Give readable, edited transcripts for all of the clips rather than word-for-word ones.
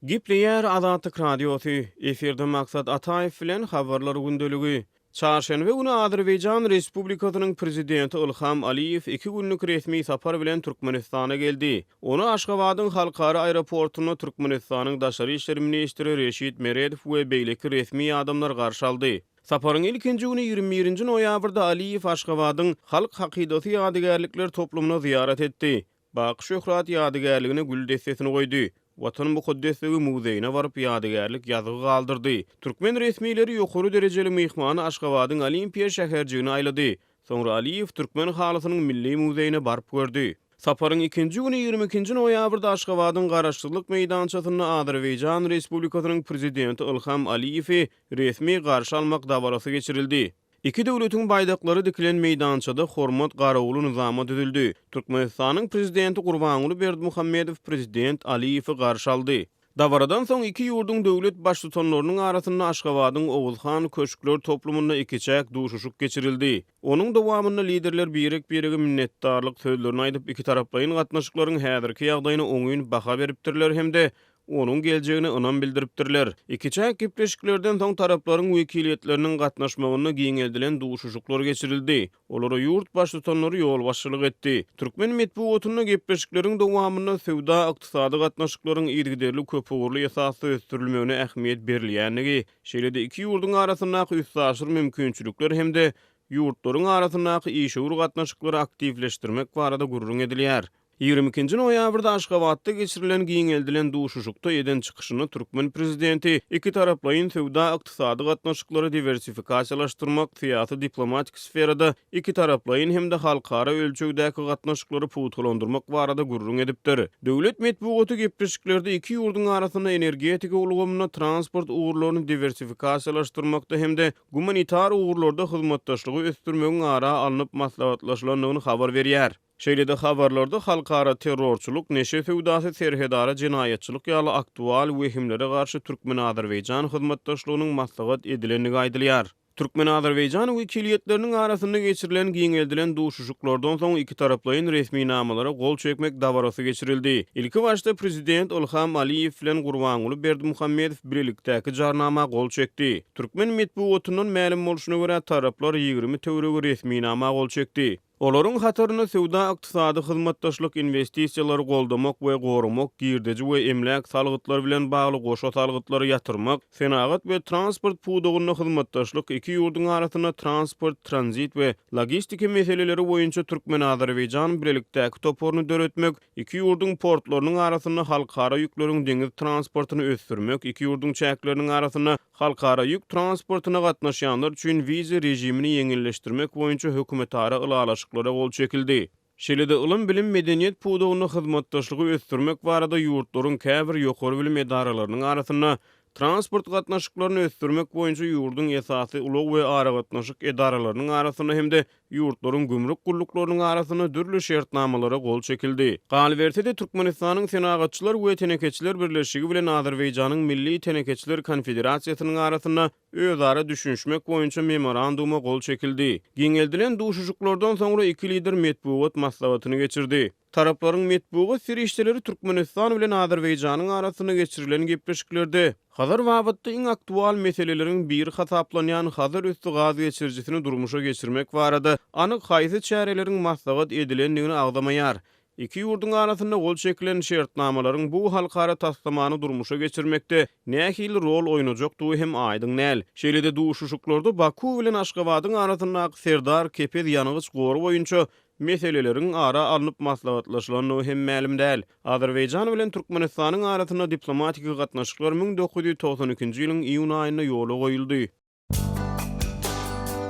Gepleýär Azatlyk Radiosy, efirde Maksat Ataýew bilen Habarlar gündeligi. Çarşenbe güni Azerbaýjan Respublikasynyň Prezidenti Ilham Aliýew iki günlük resmi sapar bilen Türkmenistana geldi. Ony Aşgabadyň halkara aeroportunda Türkmenistanyň daşary işler ministri Reşit Meredow we beýleki resmi adamlar garşy aldy. Saparyň ilkinji güni 21-nji noýabrda Aliýew Aşgabadyň Halk hakydasy ýadygärlikler toplumyna zyýarat etdi. Baky şöhrat ýadygärligine gül dessesini goýdy. Watan mukaddesligi muzeýine baryp, ýadygärlik ýazgy galdyrdy. Türkmen resmileri ýokary derejeli myhmany Aşgabadyň Olimpiýa şäherjigine aýlady. Soňra Aliýew Türkmen halysynyň milli muzeýine baryp gördi. Saparyň ikinji güni 22-nji noýabrda Aşgabadyň Garaşsyzlyk meýdançasynda Azerbaýjan Respublikasynyň Prezidenti Ilham Aliýewi resmi garşy almak dabarasy geçirildi. Iki döwletiň baýdaklary dikilen meýdançada hormat garawuly nyzama düzüldi. Türkmenistanyň Prezidenti Gurbanguly Berdimuhamedow Prezident Aliýewi garşy aldy. Dabaradan soň iki ýurduň döwlet Baştutanlarynyň arasynda Aşgabadyň Oguzhan köşkler toplumynda ikiçäk duşuşyk geçirildi. Onuň dowamynda liderler birek-birege minnetdarlyk sözlerini aýdyp, ikitaraplaýyn gatnaşyklaryň häzirki ýagdaýyna oňyn baha beripdirler hem-de onuň geljegine ynam bildiripdirler. Ikiçäk gepleşiklerden soň taraplaryň wekiliýetleriniň gatnaşmagynda giňeldilen duşuşyklar geçirildi. Olara ýurt Baştutanlary ýolbaşçylyk etdi. Türkmen metbugatynda gepleşikleriň dowamynda söwda-ykdysady gatnaşyklaryň yzygiderli köpugurly esasda ösdürilmegine ähmiýet berilýändigi, şeýle-de iki ýurduň arasyndaky üstaşyr mümkinçilikler hem-de ýurtlaryň arasyndaky işewür gatnaşyklary aktiwleşdirmek barada gürrüň edilýär. 22-nji noýabrda Aşgabatda geçirilen giňeldilen duşuşykda eden çykyşynda türkmen prezidenti ikitaraplaýyn söwda-ykdysady gatnaşyklary diwersifikasiýalaşdyrmak, syýasy-diplomatik sferada ikitaraplaýyn hem-de halkara ölçegdäki gatnaşyklary pugtalandyrmak barada gürrüň edipdir. Döwlet metbugaty gepleşiklerde iki ýurduň arasynda energetika ulgamynda transport ugurlaryny diwersifikasiýalaşdyrmakda hem-de gumanitar ugurlarda hyzmatdaşlygy ösdürmegiň ara alnyp maslahatlaşylandygyny habar berýär. Şeýle-de habarlarda halkara terrorçylyk, neşe söwdasy, serhedara jenaýatçylyk ýaly aktual wehimlere garşy türkmen-azerbaýjan hyzmatdaşlygynyň maslahat edilendigi aýdylýar. Türkmen-azerbaýjan wekiliýetleriniň arasynda geçirilen giňeldilen duşuşyklardan soň ikitaraplaýyn resminamalara gol çekmek dabarasy geçirildi. Ilkibaşda prezident Ilham Aliýew bilen Gurbanguly Berdimuhamedow bilelikdäki jarnama gol çekdi. Türkmen metbugatyndan mälim bolşuna görä, taraplar 20 töweregi resminama gol çekdi. Olaryň hatarynda söwda-ykdysady hyzmatdaşlyk, inwestisiýalary goldamak we goramak, girdeji we emläk salgytlary bilen bagly goşa salgytlary ýatyrmak, senagat we transport pudagynda hyzmatdaşlyk, iki ýurduň arasynda transport, tranzit we logistika meseleleri boýunça türkmen-azerbaýjan bilelikdäki toparyny döretmek, iki ýurduň portlarynyň arasynda halkara ýükleriň deňiz transportyny ösdürmek, iki ýurduň çäkleriniň arasynda Halkara ýük transportyna gatnaşýanlar üçin wiza režimini ýeňilleşdirmek boýunça hökümetara ylalaşyklara gol çekildi. Şeýle-de ylym-bilim, medeniýet pudagynda hyzmatdaşlygy ösdürmek barada ýurtlaryň käbir ýokary bilim edaralarynyň arasynda transport gatnaşyklaryny ösdürmek boýunça ýurduň esasy ulag we aragatnaşyk edaralarynyň arasynda hem-de ýurtlaryň gümrük gulluklarynyň arasynda dürli şertnamalara gol çekildi. Galyberse-de, Türkmenistanyň Senagatçylar we telekeçiler birleşigi bilen Azerbaýjanyň Milli telekeçiler konfederasiýasynyň arasynda özara düşünişmek boýunça Memoranduma gol çekildi. Giňeldilen duşuşyklardan soňra iki lider metbugat maslahatyny geçirdi. Taraplaryň metbugat serişdeleri Türkmenistan bilen Azerbaýjanyň arasynda geçirilen gepleşiklerde Hazar babatda iň aktual meseleleriň biri hasaplanýan Hazar üsti gaz geçirijisini durmuşa geçirmek barada anyk haýsy çäreleriň maslahat edilendigini agzamaýar. Iki ýurduň arasynda gol çekilen şertnamalaryň bu halkara taslamany durmuşa geçirmekde nähili rol oýnajakdygy hem aýdyň däl. Şeýle-de duşuşyklarda Baku bilen Aşgabadyň arasyndaky Serdar Kepez ýangyç gory boýunça meseleleriň ara alnyp maslahatlaşylandygy hem mälim däl. Azerbaýjan bilen Türkmenistanyň arasynda diplomatiki gatnaşyklar 1992-nji ýylyň iýun aýynda ýola goýuldy.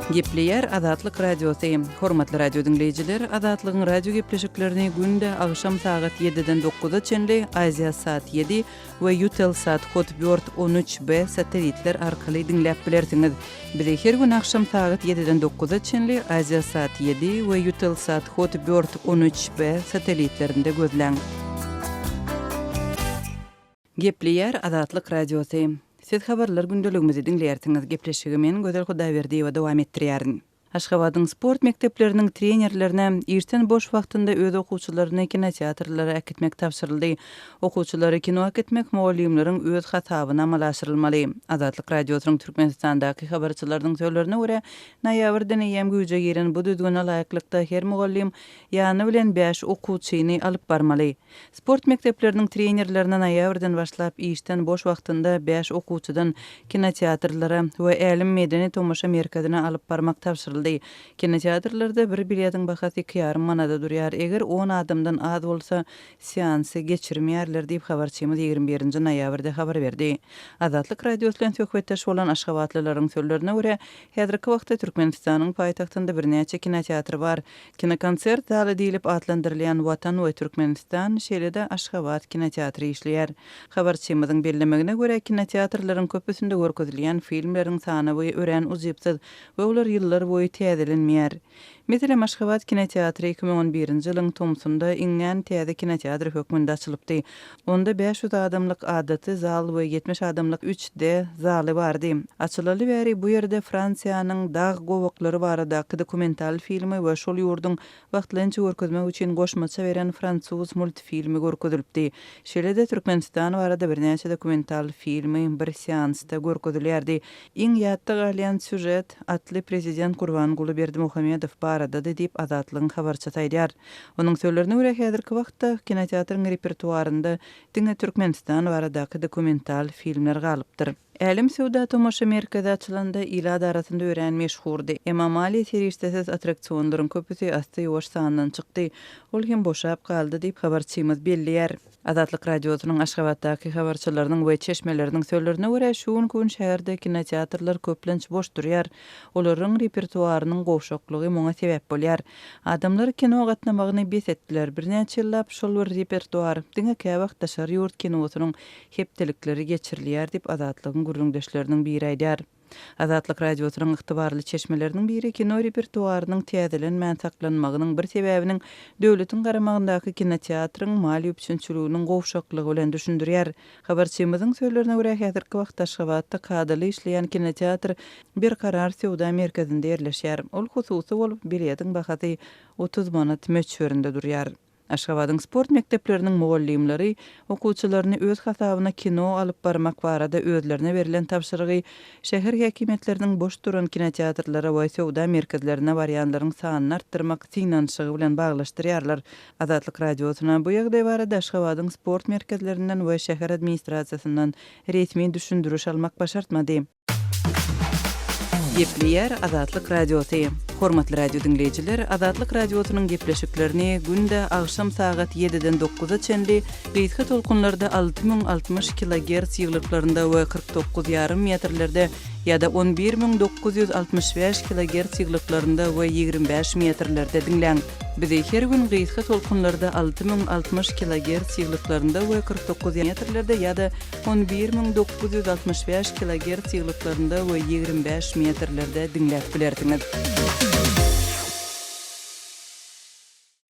Gepleýär Azatlyk Radiosy. Hormatly radio diňleýjiler, Azatlygyň radio gepleşiklerini günde agşam sagat ýediden dokuza çenli Aziasat ýedi we Eutelsat Hotbird 13 B satelitler arkaly diňläp bilersiňiz. Bizi her gün agşam sagat ýediden dokuza çenli Aziasat ýedi we Eutelsat Hotbird 13 B satelitlerinde gözläň. Gepleýär Azatlyk Radiosy. Siz habarlar gündeligimizi diňleýärsiňiz. Gepleşigi men, Gözel Hudaýberdiýewa dowam etdirýärin. Aşgabadyň sport mekdepleriniň trenerlerine işden boş wagtynda öz okuwçylaryny kinoteatrlara äkitmek tabşyryldy. Okuwçylary kino äkitmek mugallymlaryň öz hasabyna amala aşyrylmaly. Azatlyk Radiosynyň Türkmenistandaky habarçylarynyň sözlerine görä, noýabrdan eýýäm güýje giren bu düzgüne laýyklykda her mugallym ýany bilen bäş okuwçyny alyp barmaly. Sport mekdepleriniň trenerlerine noýabrdan başlap işden boş wagtynda bäş okuwçydan kinoteatrlara we Älem medeni-tomaşa merkezine alyp barmak tabşyryldy. Kinoteatrlarda bir biletiň bahasy iki ýarym manada durýar, eger on adamdan az bolsa, seansy geçirmeýärler diýip, habarçymyz 21 nji noýabrda habar berdi. Azatlyk Radiosy bilen söhbetdeş bolan aşgabatlylaryň sözlerine görä, häzirki wagtda Türkmenistanyň paýtagtynda birnäçe kinoteatr bar. Kinokonsert zaly diýlip atlandyrylýan Watan we Türkmenistan, şeýle-de Aşgabat kinoteatry işleýär. Habarçymyzyň bellemegine görä, kinoteatrlaryň köpüsinde görkezilýän filmleriň sanawy örän ujypsyz we olar ýyllar boýy täzelenmeýär. Meselem, Aşgabat kinoteatry 2011-nji ýylyň tomsunda iňňän täze kinoteatr hökmünde açylypdy. Onda 500 adamlyk adaty zal we 70 adamlyk 3D zaly bardy. Açylaly bäri bu ýerde Fransiýanyň dag gowaklary baradaky dokumental filmi we şol ýurduň wagtlaýynça görkezmek üçin goşmaça beren fransuz multfilmi görkezilipdi. Şeýle-de Türkmenistan barada birnäçe dokumental filmi bir seansda görkezilýärdi. Iň ýatda galýan sýužet atly prezident Gurbanguly Berdimuhamedow baradady diýip, Azatlygyň habarçysy aýdýar. Onuň sözlerine görä, häzirki wagtda kinoteatryň repertuarynda diňe Türkmenistan baradaky dokumental filmler galypdyr. Älem söwda-tomaşa merkezi açylanda ilat arasynda örän meşhurdy. Emma maliýe serişdesiz attraksionlaryň köpüsi assa-ýuwaş sandan çykdy. Ol hem boşap galdy diýip, habarçymyz belleýär. Azatlyk Radiosynyň Aşgabatdaky habarçylarynyň we çeşmeleriniň sözlerine görä, şu günki gün şäherde kinoteatrlar köplenç boş durýar. Olaryň repertuarynyň gowşaklygy muňa sebäp bolýar. Adamlar kino gatnamagyny bes etdiler. Birnäçe ýyllap şol bir repertuar, diňe käwagt daşary ýurt kinosynyň hepdelikleri geçirilýär diýip, Azatlygyň gürrüňdeşleriniň biri aýdýar. Azatlyk Radiosynyň ygtybarly çeşmeleriniň biri kino repertuarynyň täzelenmän saklanmagynyň bir sebäbiniň döwletiň garamagyndaky kinoteatryň maliýe üpjünçiliginiň gowşaklygy bilen düşündirýär. Habarçymyzyň sözlerine görä, häzirki wagtda Aşgabatda kadaly işleýän kinoteatr Berkarar söwda merkezinde ýerleşýär. Ol hususy bolup, biletiň bahasy 30 manat möçberinde durýar. Aşgabadyň sport mekdepleriniň mugallymlary okuwçylaryny öz hasabyna kino alyp barmak barada özlerine berlen tabşyrygy şäher häkimiýetleriniň boş duran kinoteatrlara we söwda merkezlerine barýanlaryň sanyny artdyrmak synanyşygy bilen baglaşdyrýarlar. Azatlyk Radiosyna bu ýagdaý barada Aşgabadyň sport merkezlerinden we şäher administrasiýasyndan resmi düşündiriş almak başartmady. Gepleýär Azatlyk Radiosy. Hormatly radio diňleýjiler, Azatlyk Radiosynyň gepleşiklerini günde agşam sagat ýediden dokuza çenli gysga tolkunlarda 6060 kilogerts ýyglyklarynda we 49 ýarym metrlerde ýa-da 11965 kilogerts ýyglyklarynda we 25 metrlerde diňläň. Bizi her gün gysga tolkunlarda 6060 kilogerts ýyglyklarynda we 49 metrlerde ýa-da 11965 kilogerts ýyglyklarynda we 25 metrlerde diňläp bilersiňiz.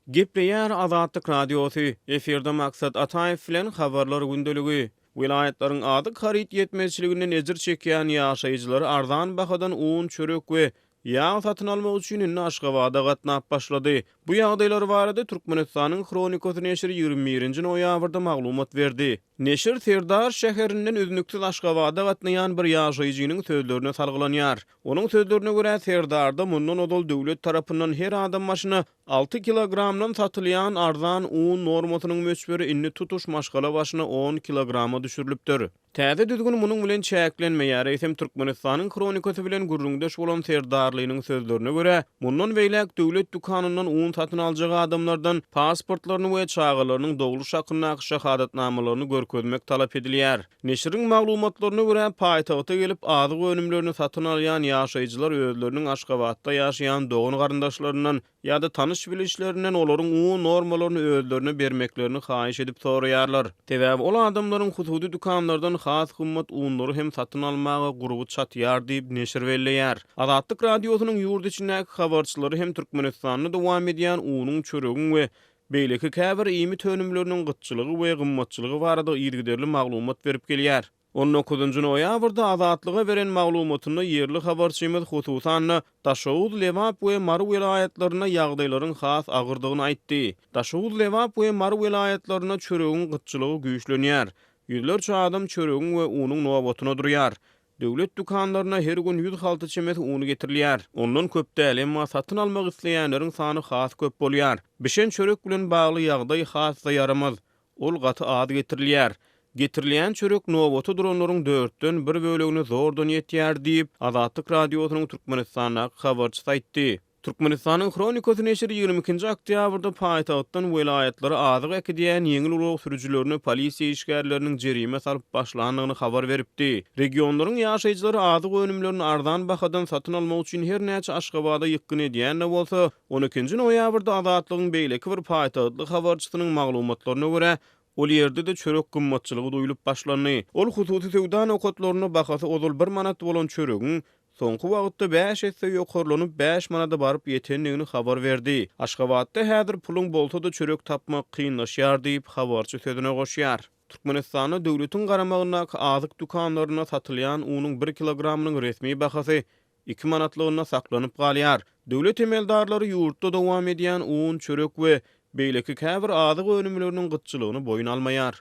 Gepleýär Azatlyk Radiosy, efirde Maksat Ataýew bilen Habarlar gündeligi. Welaýatlaryň azyk haryt ýetmezçiliginden ejir çekýän ýaşaýjylary arzan bahadan un, çörek we ýag satyn almak üçin indi Aşgabada gatnap başlady. Bu ýagdaýlar barada Türkmenistanyň Hronikasy neşiri 21-nji noýabrda maglumat berdi. Neşir Serdar şäherinden üznüksiz Aşgabada gatnaýan bir ýaşaýjynyň sözlerine salgylanýar. Onuň sözlerine görä, Serdarda mundan ozal döwlet tarapyndan her adam başyna alty kilogramdan satylýan arzan un normasynyň möçberi indi tutuş maşgala başyna on kilograma düşürilipdir. Täze düzgün munuň bilen çäklenmeýär, eýsem Türkmenistanyň Hronikasy bilen gürrüňdeş bolan Serdarlynyň sözlerine görä, mundan beýläk döwlet dükanyndan un satyn aljak adamlardan pasportlaryny we çagalarynyň dogluş hakyndaky şahadatnamalaryny görkezmek talap edilýär. Neşiriň maglumatlaryna görä, paýtagta gelip azyk önümlerini satyn alýan ýaşaýjylar özleriniň Aşgabatda ýaşaýan dogan-garyndaşlaryndan ýa-da tanyş-bilişlerinden olaryň un normalaryny özlerine bermeklerini haýyş edip soraýarlar. Sebäbi ol adamlaryň hususy dükanlardan has gymmat unlary hem satyn almaga gurby çatýar diýip, neşir belleýär. Azatlyk Radiosynyň ýurt içindäki habarçylary hem Türkmenistanda dowam edýän unuň, çöregiň we beýleki käbir iýmit önümleriniň gytçylygy we gymmatçylygy barada yzygiderli maglumat berip gelýär. On dokuzynjy noýabrda Azatlyga beren maglumatynda ýerli habarçymyz hususan-da, Daşoguz, Lebap we Mary welaýatlarynda ýagdaýlaryň has agyrdygyny aýtdy. Daşoguz, Lebap we Mary welaýatlarynda çöregiň gytçylygy güýçlenýär. Ýüzlerçe adam çöregiň we unuň nobatyna durýar. Döwlet dükanlaryna her gün 100 halta çemesi un getirilýär. Ondan köp däl, emma satyn almak isleýänleriň sany has köp bolýar. Bişen çörek bilen bagly ýagdaý has-da ýaramaz. Ol gaty az getirilýär. Getirilýän çörek nobata duranlaryň dörtden bir bölegine zordan ýetýär diýip, Azatlyk Radiosynyň Türkmenistandaky habarçysy aýtdy. Türkmenistanyň Hronikasy neşiri 22-nji oktýabrda paýtagtdan welaýatlara azyk äkidýän ýeňil ulag sürüjilerine polisiýa işgärleriniň jerime salyp başlandygyny habar beripdi. Regionlaryň ýaşaýjylary azyk önümlerini arzan bahadan satyn almak üçin her näçe Aşgabada ýykgyn edýän-de bolsa, On ikinji noýabrda Azatlygyň beýleki bir paýtagtly habarçysynyň maglumatlaryna görä, ol ýerde-de çörek gymmatçylygy duýlup başlandy. Ol hususy söwda nokatlarynda bahasy ozal bir manat bolan çöregiň soňky wagtda bäş esse ýokarlanyp, bäş manada baryp ýetendigini habar berdi. Aşgabatda häzir puluň bolsa-da çörek tapmak kynlaşýar diýip, habarçy sözüne goşýar. Türkmenistanda döwletiň garamagyndaky azyk dükanlarynda satylýan unuň bir kilogramynyň resmi bahasy iki manatlygynda saklanyp galýar. Döwlet emeldarlary ýurtda dowam edýän un, çörek we beýleki käbir azyk önümleriniň gytçylygyny boýun almaýar.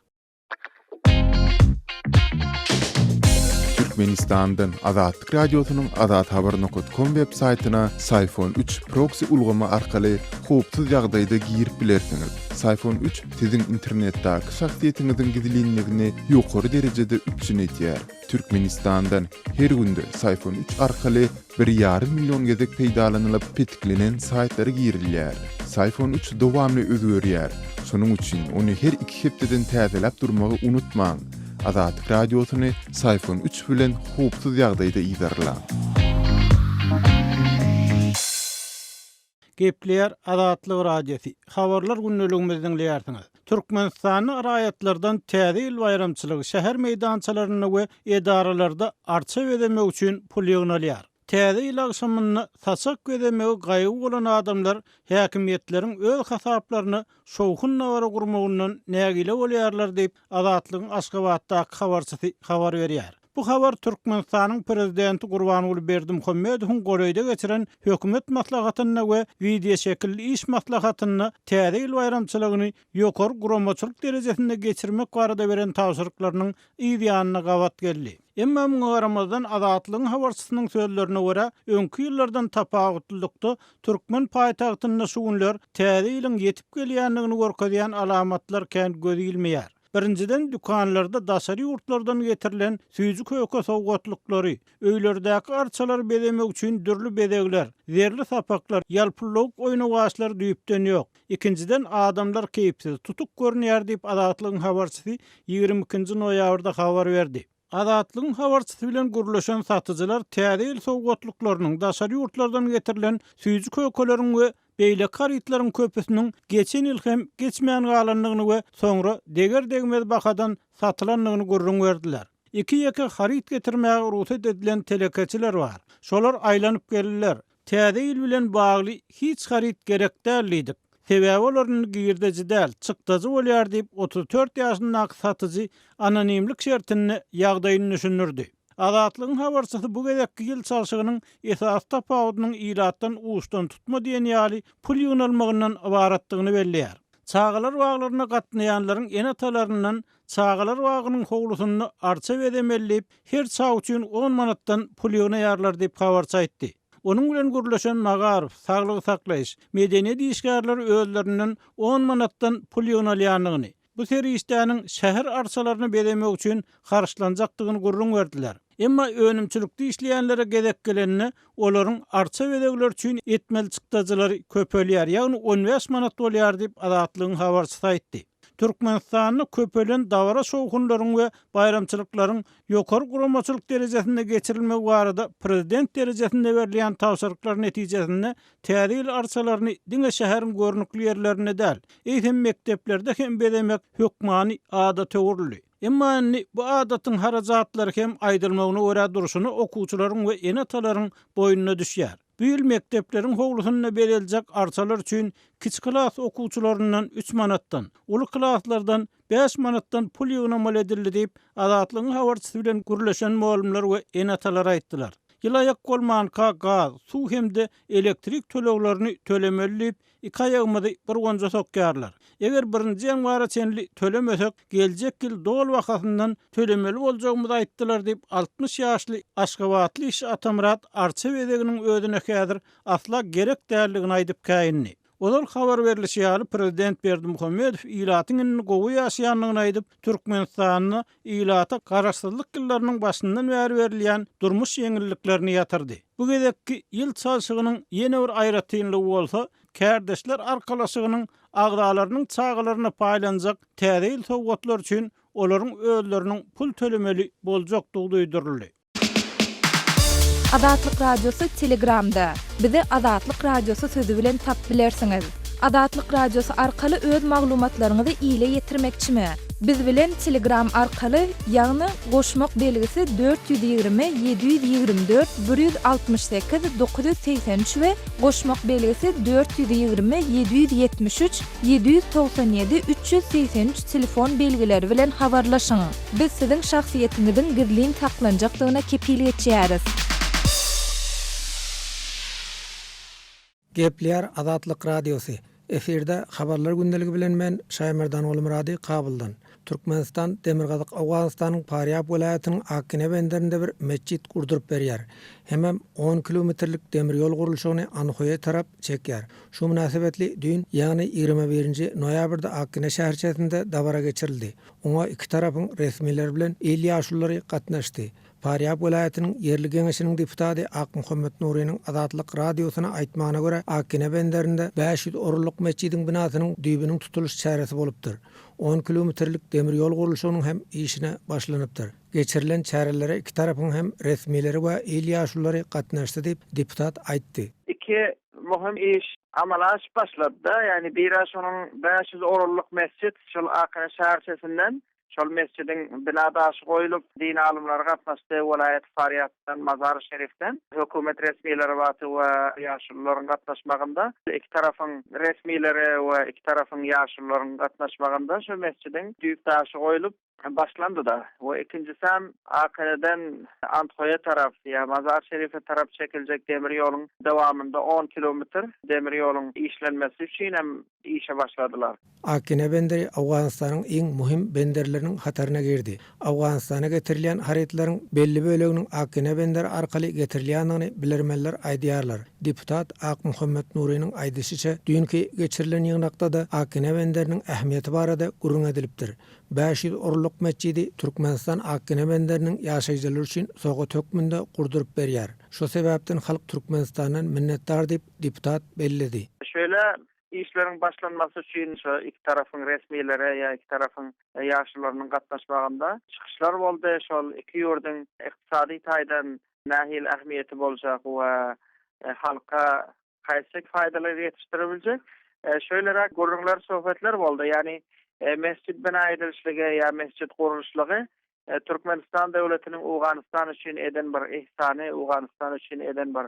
Türkmenistandan Azatlyk Radiosynyň azathabar nokat kom web saýtyna Syfon üç proksi ulgamy arkaly howpsuz ýagdaýda girip bilersiňiz. Syfon üç siziň internetdäki şahsyýetiňiziň gizlinligini ýokary derejede üpjün edýär. Türkmenistandan her günde Syfon üç arkaly bir ýarym million gezek peýdalanylyp petiklenen saýtlara girilýär. Syfon üç dowamly özgerýär. Şonuň üçin ony her iki hepdeden täzeläp durmagy unutmaň. Azatlyk Radiosyny Syfon üç bilen howpsuz ýagdaýda yzarlaň. Gepleýär Azatlyk Radiosy, Habarlar gündeligimizi diňleýärsiňiz. Türkmenistanda raýatlardan Täze ýyl baýramçylygy şäher meýdançalarynda we edaralarda arça bezemek üçin pul ýygnalýar. Täze ýyl agşamynda saçak bezemegi gaýgy bolan adamlar häkimiýetleriň öz hasaplaryna şowhun-dabara gurmagyndan nägile bolýarlar diýip, Azatlygyň Aşgabatdaky habarçysy habar berýär. Bu habar Türkmenistanyň Prezidenti Gurbanguly Berdimuhamedowyň golaýda geçiren hökümet maslahatynda we wideoşekilli iş maslahatynda Täze ýyl baýramçylygyny ýokary guramaçylyk derejesinde geçirmek barada beren tabşyryklarynyň yz ýanyna gabat geldi. Emma muňa garamazdan, Azatlygyň habarçysynyň sözlerine görä, öňki ýyllardan tapawutlylykda, türkmen paýtagtynda şu günler Täze ýylyň ýetip gelýändigini görkezýän alamatlar kän göz ilmeýär. Birinjiden, dükanlarda daşary ýurtlardan getirilen süýji-köke sowgatlyklary, öýlerdäki arçalary bezemek üçin dürli bezegler, zerli sapaklar, ýalpyldawuk oýnawaçlar düýpden ýok. Ikinjiden, adamlar keýpsiz, tutuk görünýär diýip, Azatlygyň habarçysy 22 nji noýabrda habar berdi. Azatlygyň habarçysy bilen gürleşen satyjylar Täze ýyl sowgatlyklarynyň, daşary ýurtlardan getirilen süýji-kökeleriň we beýleki harytlaryň köpüsiniň geçen ýyl hem geçmän galandygyny we soňra deger-degmez bahadan satylandygyny gürrüň berdiler. Iki-ýeke haryt getirmäge rugsat edilen telekeçiler bar. Şolar aýlanyp geldiler. Täze ýyl bilen bagly hiç haryt gerek däl diýdik. Sebäbi olar indi girdeji däl, çykdajy bolýar diýip, 34 ýaşyndaky satyjy anonimlik şertinde ýagdaýyny düşündirdi. Azatlygyň habarçysy bu gezekki ýyl çalşygynyň esasy tapawudynyň ilatdan uçdantutma diýen ýaly pul ýygnalmagyndan ybaratdygyny belleýär. Çagalar baglaryna gatnaýanlaryň ene-atalaryndan çagalar bagynyň howlusynda arça bezemeli diýip, her çaga üçin on manatdan pul ýygnaýarlar diýip, habarçy aýtdy. Onuň bilen gürleşen magaryf, saglygy saklaýyş, medeniýet işgärleri özlerinden on manatdan pul ýygnalýandygyny, bu serişdäniň şäher arçalaryny bezemek üçin harçlanjakdygyny gürrüň berdiler. Emma önümçilikde işleýänlere gezek gelende, olaryň arça bezegleri üçin etmeli çykdajylary köpelýär, ýagny on bäş manat bolýar diýip, Azatlygyň habarçysy aýtdy. Türkmenistanda köpelen dabara-şowhunlaryň we baýramçylyklaryň ýokary guramaçylyk derejesinde geçirilmegi barada prezident derejesinde berilýän tabşyryklar netijesinde Täze ýyl arçalaryny diňe şäheriň görnükli ýerlerinde däl, eýsem mekdeplerde hem bezemek hökmany adata öwrüldi. Emma indi bu adatyň harajatlary hem aýdylmagyna görä durşuna okuwçylaryň we ene-atalaryň boýnuna düşýär. Bu ýyl mekdepleriň howlusynda bezeljek arçalar üçin kiçi klas okuwçylaryndan üç manatdan, uly klaslardan bäş manatdan pul ýygnamaly edildi diýip, Azatlygyň habarçysy bilen gürleşen mugallymlar we ene-atalar aýtdylar. Ýyl aýak bolmanka gaz, suw hem-de elektrik töleglerini tölemeli diýip, iki aýagymyzy bir gonja sokýarlar. Eger birinji ýanwara çenli tölemesek, geljek ýyl doly bahasyndan tölemeli boljagymyzy aýtdylar diýip, 60 ýaşly aşgabatly işçi Atamyrat arça bezeginiň özüne häzir asla gerek däldigini aýdyp käýindi. Ozal habar berlişi ýaly, prezident Berdimuhamedow ilatyň indi gowy ýaşaýandygyny aýdyp, Türkmenistanda ilata garaşsyzlyk ýyllarynyň başyndan bäri berilýän durmuş ýeňilliklerini ýatyrdy. Bu gezekki ýyl çalşygynyň ýene bir aýratynlygy bolsa, kärdeşler arkalaşygynyň agzalarynyň çagalaryna paýlanjak Täze ýyl sowgatlary üçin olaryň özleriniň pul tölemeli boljakdygy duýduryldy. Azatlyk Radiosy Telegramda, Bizi Azatlyk Radiosy sözi bilen tap bilersiňiz. Azatlyk Radiosy arkaly öz maglumatlaryňyzy ile ýetirmekçimi? Biz bilen Telegram arkaly, ýagny goşmak belgisi 420 724 168 983 we goşmak belgisi 420 773 797 383 telefon belgileri bilen habarlaşyň. Biz siziň şahsyýetiňiziň gizlin saklanjakdygyna kepil geçýäris. Gepleýär Azatlyk Radiosy. Efirde Habarlar gündeligi bilen men, Şaýmerdan Gulmyrady, Kabuldan. Türkmenistan Demirgazyk Owganystanyň Parýab welaýatynyň Akgine benderinde bir metjit gurduryp berýär. Hemem on kilometrlik demir ýol gurluşygyny Anhoýa tarap çekýär. Şu mynasybetli düýn, ýagny 21-nji noýabrda Akgine şäherçesinde dabara geçirildi. Oňa iki tarapyň resmileri bilen il ýaşululary gatnaşdy. Farýab welaýatynyň ýerli geňeşiniň deputady Akmuhammet Nurynyň Azatlyk Radiosyna aýtmagyna görä, Akgine benderinde 500 orunlyk metjidiň binasynyň düýbüniň tutulyş çäresi bolupdyr. On kilometrlik demir ýol gurluşygynyň hem işine başlanypdyr. Geçirilen çärelere iki tarapyň hem resmileri we il ýaşululary gatnaşdy diýip, deputat aýtdy. Iki Möhüm iş amala aşyp başlady-da, ýagny bir-ä şonuň 500 orunlyk mesjit şol Akene şäherçesinden şol mesjidiň bina daşy goýlup, din alymlary gatnaşdy, welaýat Farýatdan, Mazary-Şerifden hökümet resmileri bardy we ýaşulularyň gatnaşmagynda, iki tarapyň resmileri we iki tarapyň ýaşulularyň gatnaşmagynda şu mesjidiň düýp daşy goýlup, başlandy-da we ikinjisem Akeneden Anthoýa tarap ýa Mazar-Şerife tarap çekiljek demir ýoluň dowamynda on kilometr demir ýoluň işlenmesi üçin hem işe başladylar. Akene benderi Owganystanyň iň muhim benderleriniň hataryna girdi. Owganystana getirilýän harytlaryň belli böleginiň Akene benderi arkaly getirilýändigini bilermenler aýdýarlar. Deputat Akmuhammet Nurynyň aýdyşyça, düýnki geçirilen ýygnakda-da Akene benderiniň ähmiýeti barada gürrüň edilipdir. 500 orunlyk metjidi Türkmenistan Akgine benderiniň ýaşaýjylary üçin sowgat hökmünde gurduryp berýär. Şo sebäpden halk Türkmenistandan minnetdar diýip, deputat belledi. Şeýle işleriň başlanmasy üçin şu iki tarapyň resmileri ýa iki tarapyň ýaşulularynyň gatnaşmagynda çykyşlar boldy. Şol iki ýurduň ykdysady taýdan nähili ähmiýeti boljak we halka haýsy faýdalary ýetişdirip biljek şeýleräk gürrüňler, söhbetler boldy. Ýagny mesjit bina edilişligi ýa mesjit gurluşlygy Türkmenistan döwletiniň Owganystan üçin eden bir ihsany, Owganystan üçin eden bir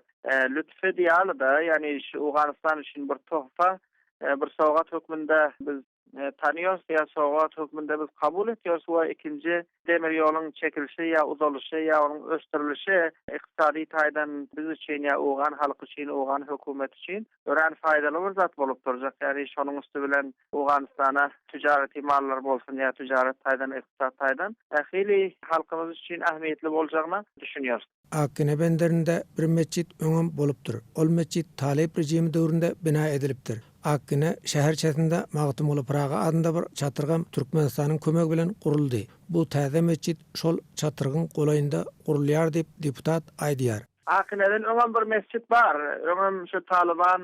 lütfi diýaly-da, ýagny şu Owganystan üçin bir tohfa, bir sowgat hökmünde biz Tanyýos ýa sowgat hökmünde biz kabul etýäris we ikinji demir ýoluň çekilişi ýa uzalyşy ýa onuň ösdürilişi ykdysady taýdan biz üçin ýa owgan halky üçin, owgan hökümeti üçin örän faýdaly bir zat bolup durjak. Ýagny şonuň üsti bilen Owganystana tüjareti mallar bolsun ýa tüjaret taýdan, ykdysady taýdan ähili halkymyz üçin ähmiýetli boljagyna düşünýäris. Akgine benderinde bir metjit öňem bolupdyr. Ol metjit Talyp režimi döwründe bina edilipdir. Akgine şäherçesinde Magtymguly Pyragy adynda bir çatrygam Türkmenistanyň kömegi bilen guruldy. Bu täze metjit şol çatrygyň golaýynda gurulýar diýip, deputat aýdýar. Akgineden öňem bir mesjit bar. Öňem şu Talyban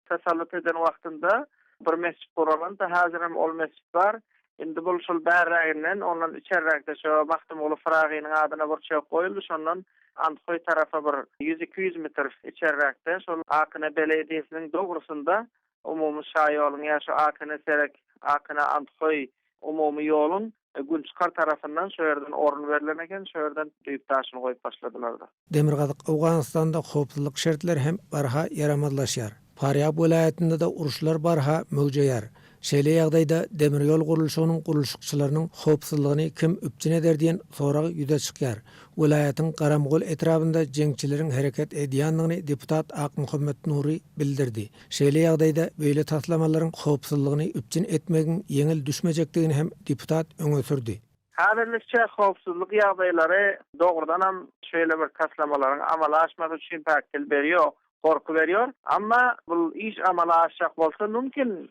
tasallut eden wagtynda bir mesjit guralandy. Häzirem ol mesjit bar. Indi bul şol bärräginden, ondan içerräkde şo Magtymguly Pyragynyň adyna bir çök goýuldy. Şondan Andhoý tarapa bir ýüz-iki ýüz metr içerräkde şol Akina belediýesiniň dogrusynda umumy şaýoluň ýa şo Akina-Serek, Akina-Andhoý umumy ýoluň. Günçykar tarapyndan şo ýerden orun berlen eken, şo ýerden düýp daşyny goýup başladylar-da. Demirgazyk Owganystanda howpsuzlyk şertleri hem barha ýaramazlaşýar. Farýab welaýatynda-da uruşlar barha möwjeýär. Şeýle ýagdaýda demir ýol gurluşygynyň gurluşykçylarynyň howpsuzlygyny kim üpjün eder diýen sorag ýüze çykýar. Welaýatyň Garamgol etrabynda jeňçileriň hereket edýändigini deputat Akmuhammet Nury bildirdi. Şeýle ýagdaýda beýle taslamalaryň howpsuzlygyny üpjün etmegiň ýeňil düşmejekdigini hem deputat öňe sürdi. Häzirlikçe howpsuzlyk ýagdaýlary dogrudanam şeýle bir taslamalaryň amala aşmasy üçin päkgel berýär, gorky berýär. Emma bul iş amala aşjak bolsa mümkin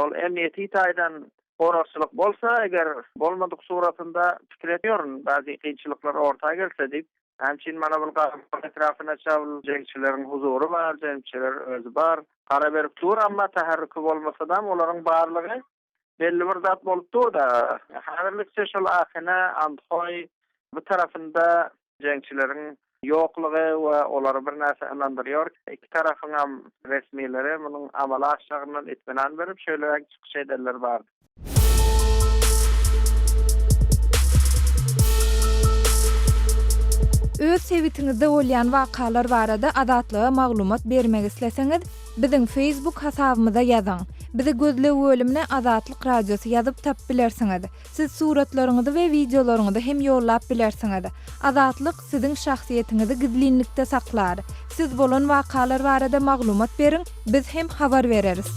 ol emniýeti taýdan goragçylyk bolsa, eger bolmadyk suratynda pikir edýärin, bäzi kynçylyklar orta gelse diýip. Näme üçin mana bul Garabogaz etrapyna çabl jeňçileriň huzury bar, jeňçiler özi bar, gara berip dur, emma täherrüki bolmasadam olaryň barlygy belli bir zat bolup dur-da. Häzirlikçe şol Akina, Andhoý bu tarapynda jeňçileriň ýoklugy we olary birnäçe ynandyrýar. Iki tarapyňam resmileri munuň amala aşjagyndan itminan berip, şeýleräk çykyş edenler bar. Öz sebitiňizde bolýan wakalar barada Azatlyga maglumat bermek isleseňiz, biziň Facebook hasabymyza ýazyň. Bizi gözleg bölümine Azatlyk Radiosy ýazyp tapyp bilersiňiz. Siz suratlaryňyzy we wideolaryňyzy hem ýollap bilersiňiz. Azatlyk siziň şahsyýetiňizi gizlinlikde saklar. Siz bolan wakalar barada maglumat beriň, biz hem habar bereris.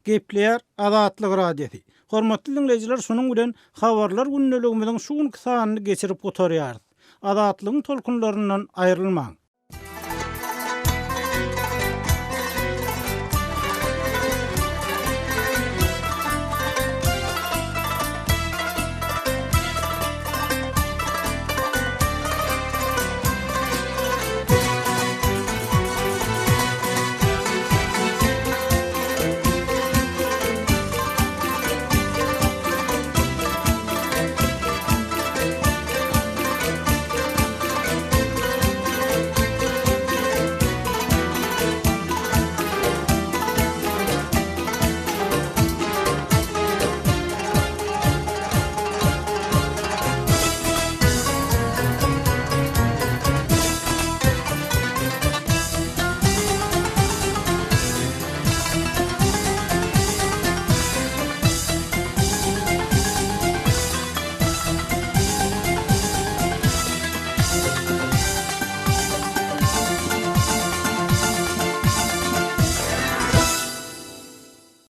Gepleýär Azatlyk Radiosy. Hormatly diňleýjiler şunuň bilen Habarlar gündeligimiziň şu günki sanyny geçirip gutarýarys. Azatlygyň tolkunlaryndan aýrylmaň.